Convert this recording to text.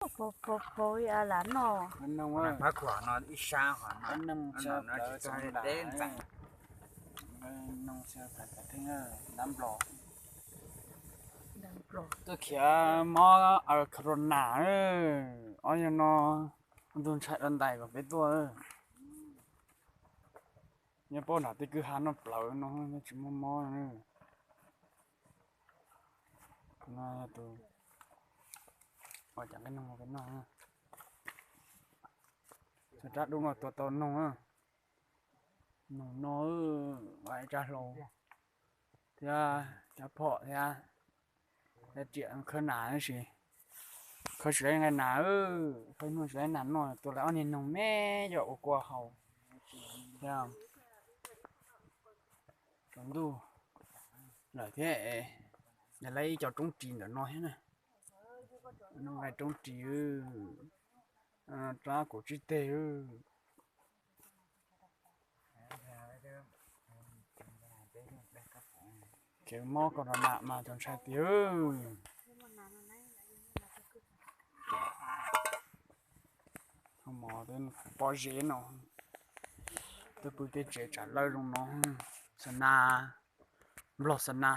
Pov pov lam noj. Phab khuam no ib sab qhov no, no tsis txog deb ntxeev. Noo xwb, dab nplog. Tuaj khiav mob aws corona, ob yog no ntug ntshai rau ntais kom peb tuaj. Nyob pab nram tej kwj ha noj plawv no tsis muaj mob. No yog tus ua cov nqaij noog peb noj. Txog rab dub no tua tau noog, noog no, ua ib rab hlau thiab cov phom thiab, thiab riam khawb nas tab sis khawb tsis laib nqaij nas, khawb noog tsis laib nas noj, tua lawv ob niag noog me coj ua kua haus thiab. Tsaus ntuj lawm thiab, yog lawv ib co roob ris ntawm no thiab na. Noj nqaij roob ris, rab kaum tsib teg. Kev mob corona mas cov ntshai tiag. Mov pob zeb no, twb pw tej tsev tsam lawj zoo no, xa na, nplog xa na,